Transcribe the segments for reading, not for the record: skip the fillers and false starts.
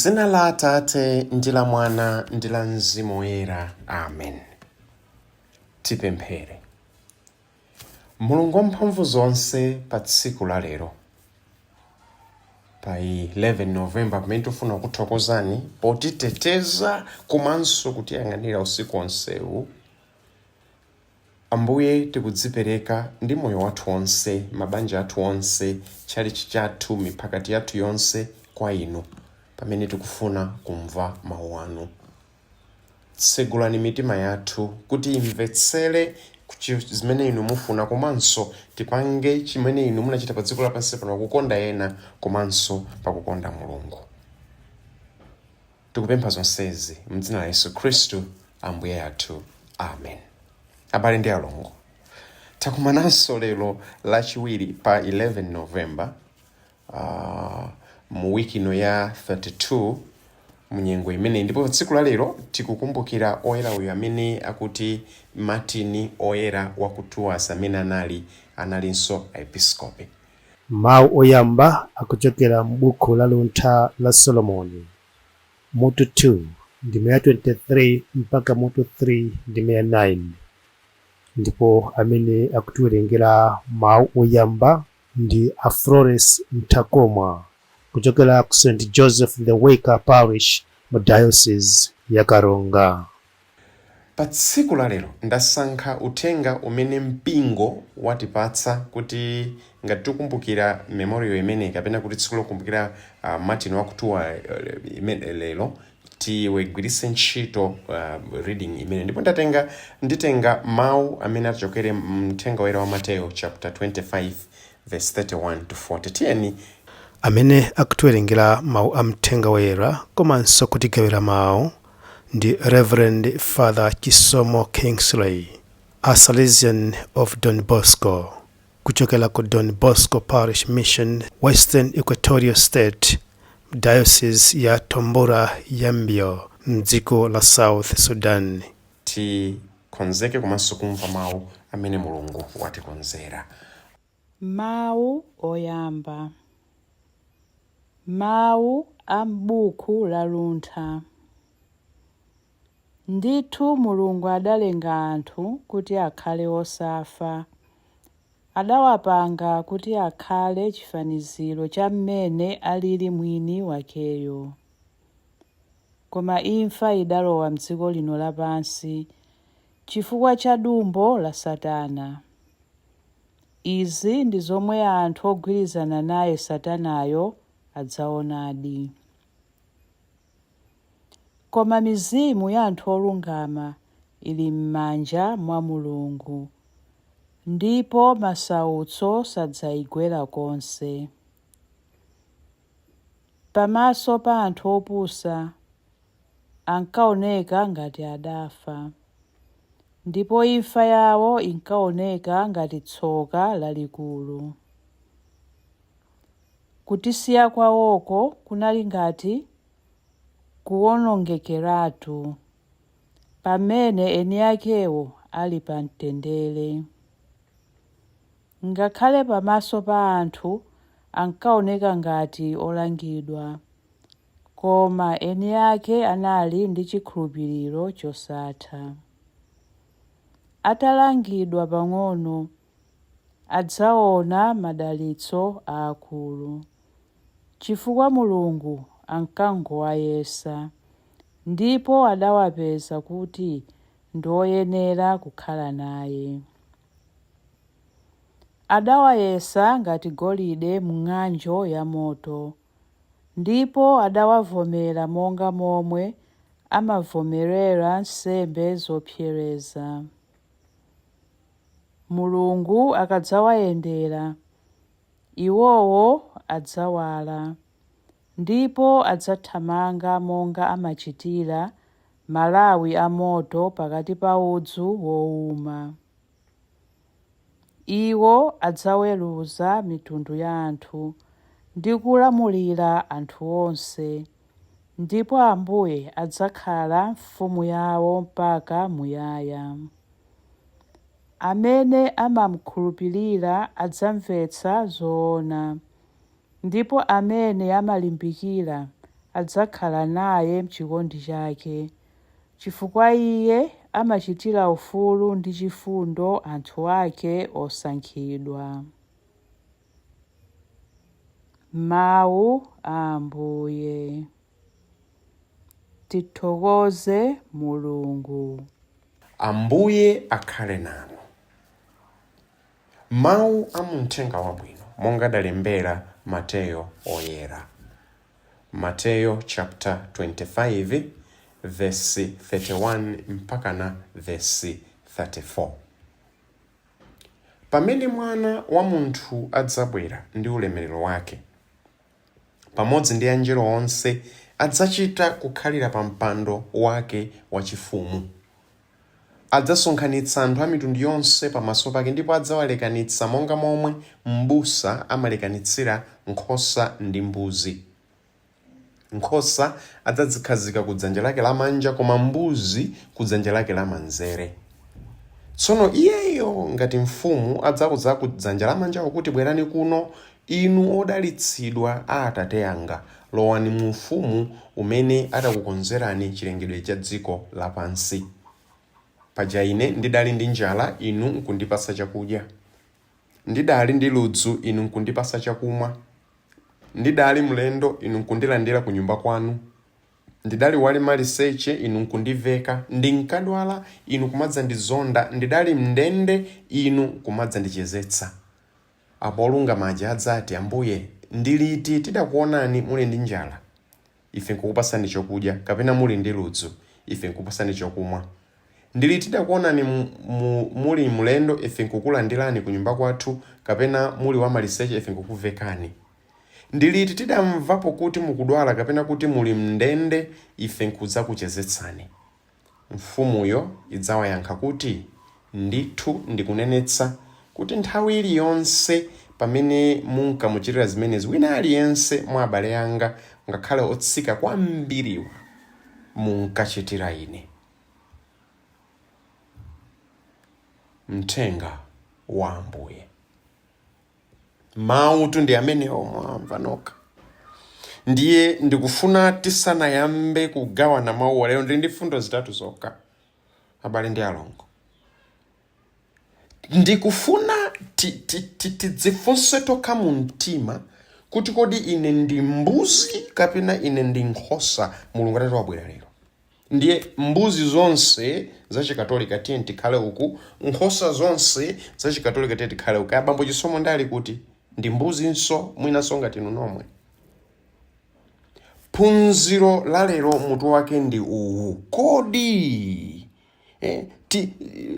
M'dzina la Atate ndi la Mwana ndi la Mzimu Woyera. Amen. Tipemphere. Mulungu wamphamvu zonse, pa tsiku la lero pa 11 November, pamene tifuna kuthokozani potiteteza komanso kutiyang'anira usiku wonsewu, Ambuye, tikudzipereka ndi moyo wathu wonse, mabanja athu onse, tchalitchi chathu, miphakati yathu yonse kwa inu, pamene tikufuna kumva mawu anu. Tsegulani mitima yathu kuti imvetsere zimene inu mufuna, komanso tipange chimene inu munachita pa dziko lapansi pano, kukonda ena komanso pakukonda Mulungu. Tikupempha zonsezi mdzina la Yesu Khristu Ambuye athu. Amen. Abale ndi alongo, takumananso lero Lachiwiri pa 11 November, mu wiki ino ya 32 munyengo imeneyi. Ndipo tsiku la lero tikukumbukira oyera uyu amene akuti Martin Oyera wa ku Tours, amene analinso episkopi. Mawu oyamba akuchokera m'buku la Luntha la Solomoni, mutu 2 ndime ya 23 mpaka mutu 3 ndime ya 9. Ndipo amene akutiwerengera mawu oyamba ndi a Flores Mtakoma kuchokera ku St Joseph the Worker Parish mu Diocese ya Karonga. Pa tsiku la lero ndasankha uthenga umene mpingo watipatsa kuti ngati tikukumbukira memorial imeneyi, kapena kuti tsiku lokumbukira Martin wa ku Tours lero, tiwegwiritse ntchito reading imene. Ndipo nditenga mawu amene achokere mthenga woyera wa Mateo chapter 25 verse 31 to 40. Tiyeni. Amene akutiwerengera mawu a mthenga woyera komanso kutigawira mawu ndi Reverend Father Chisomo Kingsley, a Salesian of Don Bosco, kuchokera ku Don Bosco Parish Mission, Western Equatorial State, Diocese ya Tombura Yambio, mdziko la South Sudan. Tikonzeke komanso kumva mawu amene Mulungu watikonzera. Mawu oyamba. Mawu a m'buku la Luntha. Ndithu Mulungu adalenga anthu kuti akhale osafa. Adawapanga kuti akhale chifaniziro cha mmene alili mwini wakeyo. Koma imfa idalowa m'dziko lino lapansi chifukwa cha dumbo la Satana. Izi ndi zomwe anthu ogwirizana naye Satanayo adzaonadi. Koma mizimu ya anthu olungama ili m'manja mwa Mulungu, ndipo masautso sadzaigwera konse. Pamaso pa anthu opusa, ankaoneka ngati adafa, ndipo imfa yawo inkaoneka ngati tsoka lalikulu. Kutisiya kwawoko kunali ngati kuwonongekeratu, pamene eni akewo ali pa mtendere. Ngakhale pamaso pa anthu ankaoneka ngati olangidwa, koma eni ake anali ndi chikhulupiriro chosatha. Atalangidwa pang'ono, adzaona madalitso aakulu, chifukwa Mulungu ankangowayesa, ndipo adawapeza kuti ndi oyenera kukhala naye. Adawayesa ngati golide m'ng'anjo yamoto, ndipo adawavomera monga momwe amavomerera nsembe zopsereza. Mulungu akadzawayendera, iwowo adzawala, ndipo adzathamanga monga amachitira malawi a moto pakati pa udzu wouma. Iwo adzaweruza mitundu ya anthu ndi kulamulira anthu onse, ndipo Ambuye adzakhala mfumu yawo mpaka muyaya. Amene amamkhulupirira adzamvetsa zoona, ndipo amene amalimbikira adzakhala naye m'chikondi chake, chifukwa iye amachitira ufulu ndi chifundo anthu ake osankhidwa. Mawu a Ambuye. Tithokoze Mulungu. Ambuye akhale nanu. Mawu a mu Mthenga Wabwino monga adalembera Mateyo Oyera. Mateyo chapter 25 verse 31 mpakana verse 34. Pamene Mwana wa munthu adzabwera ndi ulemerero wake, pamodzi ndi angelo onse, adzachita kukhalira pa mpando wake wachifumu. Adzasonkhanitsa anthu a mitundu yonse pamaso pake ndipo adzawalekanitsa monga momwe m'busa amalekanitsira nkhosa ndi mbuzi. Nkhosa adzazikhazika ku dzanja lake lamanja koma mbuzi ku dzanja lake lamanzere. Tsono iyeyo ngati mfumu adzauza a ku dzanja lamanjawo kuti, Bwerani kuno, inu odalitsidwa a Atate anga, lowani mu ufumu umene adakukonzerani chilengedwe cha dziko lapansi. Paja ine ndidali ndi njala, inu nkundipatsa chakudya. Ndidali ndi ludzu, inu nkundipatsa chakumwa. Ndidali mlendo, inu nkundilandira kunyumba kwanu. Ndidali walimaliseche, inu nkundiveka. Ndinkadwala, inu kumadzandizonda. Ndidali m'ndende, inu kumadzandichezetsa. Apo olungama aja adzati, Ambuye, ndi liti tidakuwonani muli ndi njala, ife nkukupatsani chokudya, kapena muli ndi ludzu, ife nkukupatsani chokumwa? Ndi liti tidakuwonani muli mlendo, ife nkukulandirani kunyumba kwathu, kapena muli wamaliseche, ife nkukuvekani? Ndi liti tidamvapo kuti mukudwala kapena kuti muli m'ndende, ife nkudzakuchezetsani? Mfumuyo idzawayankha kuti, Ndithu ndikunenetsa kuti nthawi iliyonse pamene munkamuchitira zimenezi wina aliyense mwa abale anga, ngakhale otsika kwambiriwa, munkachitira ine. Mthenga wa Ambuye. Mawutu ndi amenewo, mwamva nokha. Ndiye ndikufuna tisanayambe kugawana mawuwa lero, ndili ndi fundo zitatu zokha, abale ndi alongo. Ndikufuna tidzifunse tokha mu mtima kuti kodi ine ndi mbuzi kapena ine ndi nkhosa? Mulungu atati wabwera lero, Ndiye mbuzi zonse za Chikatolika tiyeni tikhale uku, nkhosa zonse za Chikatolika tiyeni tikhale uku. Kaya bambo Chisomo ndi ali kuti? Ndi mbuzinso mwinanso ngati inu nomwe. Phunziro la lero mutu wake ndi uwu. Kodi ti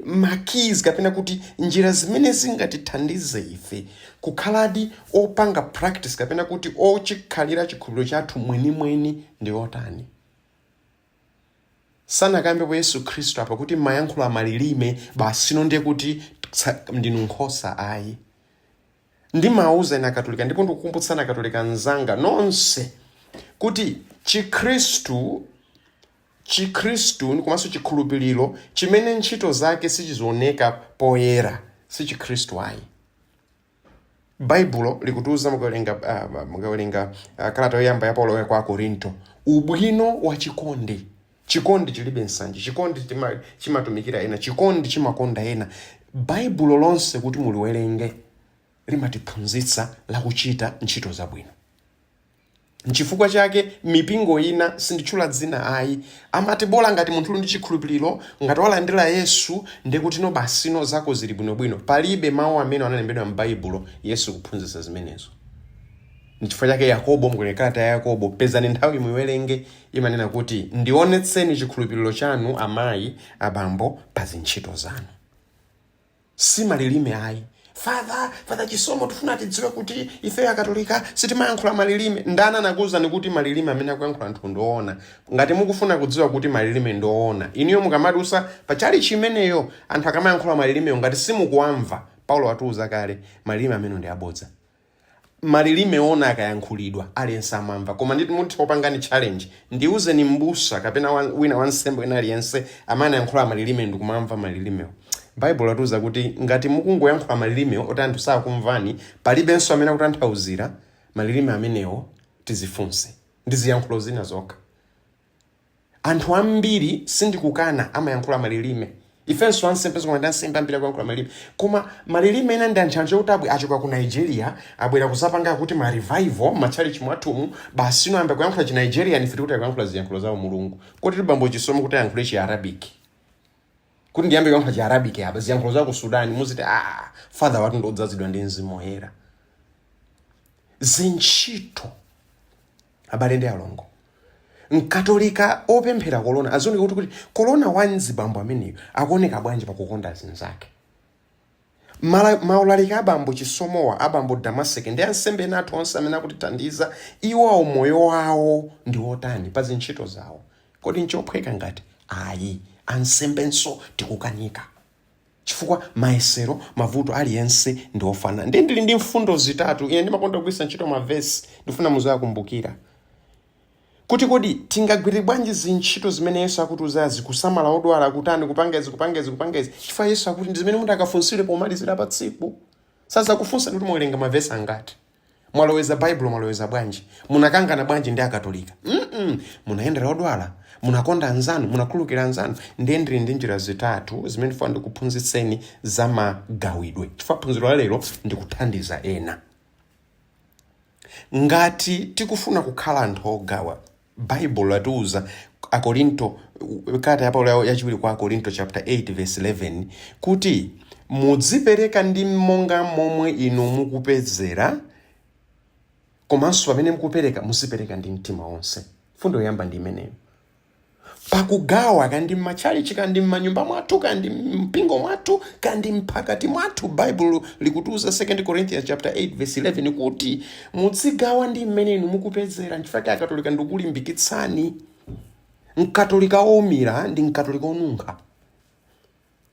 ma keys kapena kuti njira zimene zingatithandize ife kukhaladi opanga practice kapena kuti ochikhalira chikhulupiriro chathu mwenimweni ndi otani? Sanakambepo Yesu Khristu apa kuti mmayankhula malilime basino ndiye kuti ndinu nkhosa ayi. Ndimauza ine Akatolika ndipo ndikukumbutsani Akatolika anzanga nonse kuti Chikhristu Chikhristu komanso chikhulupiriro chimene ntchito zake sichizioneka poyera si Chikhristu ayi. Baibulo likutiuza mukawerenga mukawerenga kalata yoyamba ya Paulo kwa Akorinto, ubwino wa chikondi. Chikondi chilibe nsanje, chikondi chimatumikira ena, chikondi chimakonda ena. Baibulo lonse kuti muliwerenge limatiphunzitsa lakuchita ntchito zabwino. Nchifukwa chake mipingo ina, sinditchula dzina ayi, amati bola ngati munthu uli ndi chikhulupiliro, ngati walandira Yesu ndekutino basino zako zili bwinobwino. Palibe mawu amene analembedwa m'Baibulo Yesu kuphunzitsa zimenezo. Nchifukwa chake Yakobo, mukawerenga kalata ya Yakobo, pezani nthawi muiwerenge, imanena kuti ndionetseni chikhulupiliro chanu amayi, abambo pa zintchito zanu. Si malilime ayi. Father, Father Chisomo, tifuna tidziwe kuti ifeyo Akatolika sitimayankhula malilime. Ndani anakuwuzani kuti malilime amene akuyankhula anthu ndi oona? Ngati mukufuna kudziwa kuti malilime ndi oona, inuyo mukamadusa pa chalichi imeneyo, anthu akamayankhula malilimeyo, ngati simukuwamva, Paulo watiuza kale, malilime amenewo ndi abodza. Malilime oona akayankhulidwa aliyense amamva, koma nditi mutha kupangani challenge, ndiuzeni m'busa kapena wina wansembe wina aliyense amene anayankhula malilime ndikumamva malilimewo. Baibulo latiuza kuti ngati mukungoyankhula malilimewo oti anthu sakumvani, palibenso amene akutanthauzira malilime amenewo, tizifunse. Ndi ziyankhulo zina zokha. Anthu ambiri, sindikukana, amayankhula malilime. Ifenso ansembe koma ndi ansembe ambiri akuyankhula malilime, koma malilime ena ndi anthu anthu okuti achoka ku Nigeria, abwera kuzapanga kuti ma revival matchalichi mwathumu, basi ino ayamba kuyankhula chi Nigerian. Ife tikuti akuyankhula ziyankhulo zawo Mulungu. Koti bambo Chisomo kuti ayankhule chi Arabic, kuti ndiyambe kuyankhula chi Arabic apa, ziyankhulo za ku Sudan, muziti, "Ah, father wathu ndodzazidwa ndi Mzimu Woyera." Zintchito, abale ndi alongo, Mkatolika opemphera kolona azioneka kuti kolona wa mzibambo ameneyo akuoneka bwanji pakukonda zinzake. Maulaliki abambo Chisomowa, abambo Damaseke ndi ansembe ena athu onse amene akutithandiza, iwo moyo wawo ndi wotani pa zintchito zawo? Kodi nchophweka ngati? Ayi, ansembenso tikukanika chifukwa mayesero, mavuto, aliyense ndi ofanana. Ndi ndili ndi mfundo zitatu. Ine ndimakonda kugwiritsa ntchito mavesi, ndifuna muzakumbukira kuti kodi tingagwire bwanji zintchito zimene Yesu akutiuzazi, kusamala odwala, kutani, kupanga izi, kupanga izi, kupanga izi, chifukwa Yesu akuti ndi zimene munthu akafunsire pomalizira pa tsiku. Sazakufunsa kuti mwawerenga mavesi angati, mwaloweza Baibulo, mwaloweza bwanji, munakangana bwanji ndi Akatolika. Munayendera odwala, munakonda anzanu, munakhululukira anzanu. Ndiye ndili ndi njira zitatu zimene ndifuna ndikuphunzitseni za magawidwe, chifukwa phunziro la lero ndikuthandiza ena. Ngati tikufuna kukhala anthu ogawa, Baibulo latiuza, Akorinto, kalata ya Paulo yachiwiri kwa Akorinto chapter 8 verse 11, kuti mudzipereka ndi monga momwe inu mukupezera, komanso pamene mukupereka muzipereka ndi mtima wonse. Fundo yoyamba ndi imeneyo. Pakugawa, kandi m'matchalichi, kandi m'manyumba mwathu, kandi mpingo mwathu, kandi mphakati mwathu, Baibulo likutiuza 2 Corinthians chapter 8 verse 11 kuti mudzigawa ndi mmene inu mukupezera. Nchifukwa Akatolika ndikulimbikitsani, Mkatolika owumira ndi Mkatolika onunkha.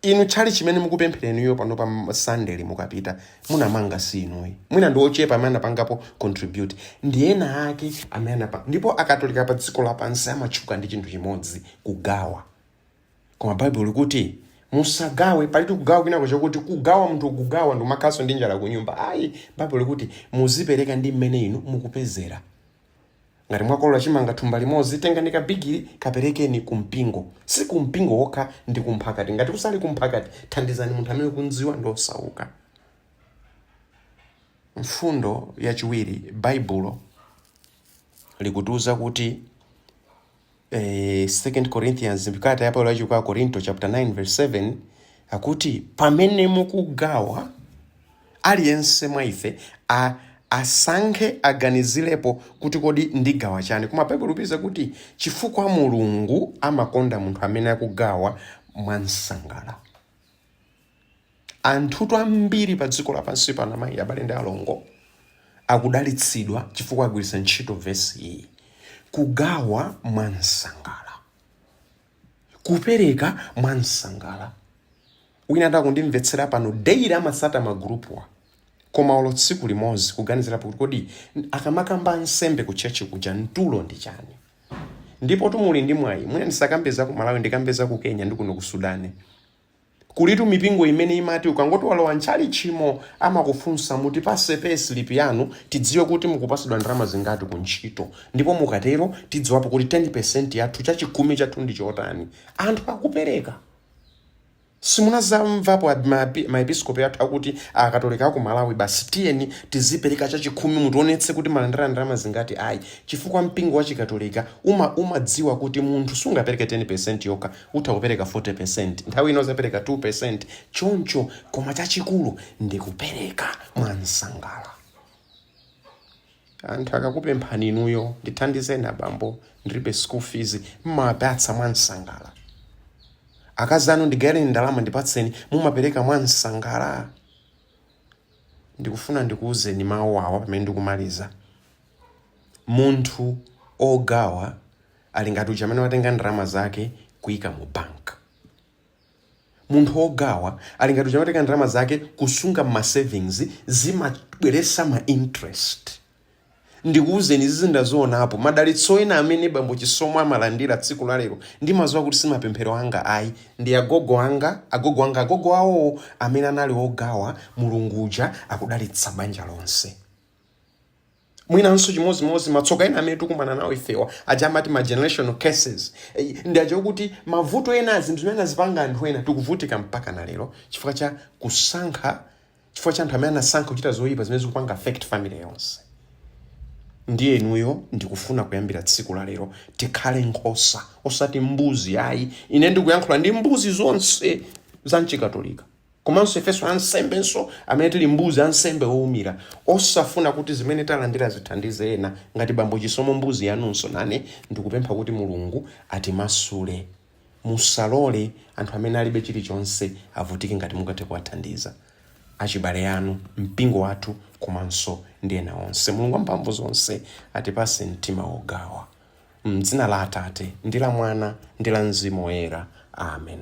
Inu tchali chimene mukupemphera inuyo pano pa Sunday mukapita, munamanga si inuyi. Mwina ndi ochepa amene anapangapo contribute, ndi ena ake amene anapa. Ndipo Akatolika pa dziko lapansi amatchuka ndi chinthu chimodzi, kugawa. Koma Baibulo likuti musagawe. Palitu kugawa kwinako chokuti kugawa, munthu kugawa ndi umakhalanso ndi njala kunyumba. Ayi, Baibulo likuti muzipereka ndi mmene inu mukupezera. Ngati mwakolola chimanga thumba limodzi, tengani kabigiri, kaperekeni kumpingo. Si kumpingo wokha, ndi kumphakati. Ngati kusali kumphakati, thandizani munthu amene kundziwa ndi osauka. Mfundo yachiwiri, Baibulo likutiuza kuti 2 Corinthians, kalata ya Paulo yachiwiri kwa Korinto chapter 9 verse 7, akuti pamene mukugawa, aliyense mwa ife asankhe, aganizirepo kuti kodi ndigawa chani. Koma Baibulo lipeza kuti chifukwa Mulungu amakonda munthu amene akugawa mwansangala. Anthutu ambiri pa dziko lapansi pano, amayi, abale ndi alongo, akudalitsidwa chifukwa agwiritsa ntchito vesi iyi, kugawa mwansangala, kupereka mwansangala. Wina atakundimvetsera pano, daily amasata magrupuwa, koma olo tsiku limodzi kuganizirapo kuti kodi akamakamba nsembe ku church kuja mtulo ndi chani? Ndipo tumuli ndi mwayi, mwina ndisakambe za ku Malawi, ndikambe za ku Kenya ndi kuno ku Sudani. Kulitu mipingo imene imati ukangoti walowa ntchalichimo, amakufunsa, "Mutipase pay slip yanu, tidziwe kuti mukupasidwa ndalama zingati ku ntchito, ndipo mukatero tidziwapo kuti 10% yathu, chachikhumi chathu ndi chotani." Anthu akupereka. Simunazamvapo maepiskopi athu akuti Akatolika aku Malawi, basi tiyeni tizipereka chachikhumi, mutionetse kuti malandira ndalama zingati? Ayi, chifukwa mpingo wa Chikatolika umadziwa kuti munthu sungapereke 10% yokha, utha kupereka 40%, nthawi ino uzapereka 2% choncho, koma chachikulu ndi kupereka mwansangala. Anthu akakupemphani inuyo, "Ndithandizeni abambo, ndilibe school fees," mmapatsa mwansangala. Akazi anu, "Ndigayireni ndalama, ndipatseni," mumapereka mwansangala. Ndikufuna ndikuwuzeni mawu awa pamene ndikumaliza. Munthu ogawa ali ngati uja amene watenga ndalama zake kuyika mu bank. Munthu ogawa ali ngati uja watenga ndalama zake kusunga ma savings, zimabweresa ma interest. Ndikuwuzeni, izi ndazionapo. Madalitso ena amene bambo Chisomo amalandira tsiku la lero, ndimadziwa kuti si mapemphero anga ayi, ndi agogo anga, agogo anga, agogo awowo amene anali ogawa. Mulungu uja akudalitsa banja lonse. Mwinanso chimodzimodzi matsoka ena amene tikumana nawo ifewa, aja amati ma generational curses, ndi aja okuti mavuto ena, zinthu zimene anazipanga anthu ena, tikuvutika mpaka na lero chifukwa cha kusankha, chifukwa cha anthu amene anasankha kuchita zoyipa zimene zikupanga affect family yonse. Ndiye inuyo, ndikufuna kuyambira tsiku la lero tikhale nkhosa, osati mbuzi ayi. Ine ndikuyankhula ndi mbuzi zonse za mchikatolika, komanso ifenso ansembenso amene tili mbuzi, ansembe owumira, osafuna kuti zimene talandira zithandize ena, ngati bambo Chisomo mbuzi yanunso, nane ndikupempha kuti Mulungu atimasule. Musalole anthu amene alibe chilichonse avutike. Ngati mungathe kuwathandiza achibale anu, mpingo wathu, komanso ndi ena onse, Mulungu wamphamvu zonse atipase mtima wogawa. Mdzina la Atate ndi la Mwana ndi la Mzimu Woyera, amen.